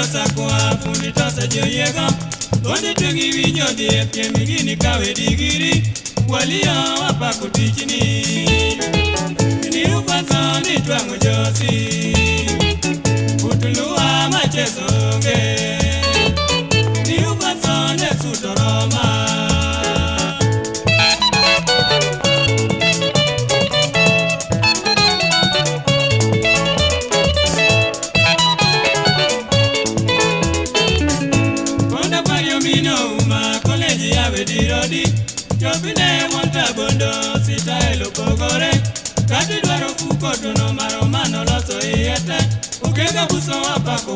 Sakwa fundi tosa joyiego Onde twegi winjo dhi e piem gini kawe digiri Walio wapako tichni. Ni upaso ni twang'o josi Utuluwa machezo onge. Ni upaso ne suto Roma. Konda pario mino uma koleji yawe dirodi. Chopine wonta bondo sita elo pogore. Kati dwaro fuko tono maromano loso iye te. Ukega buso wapako.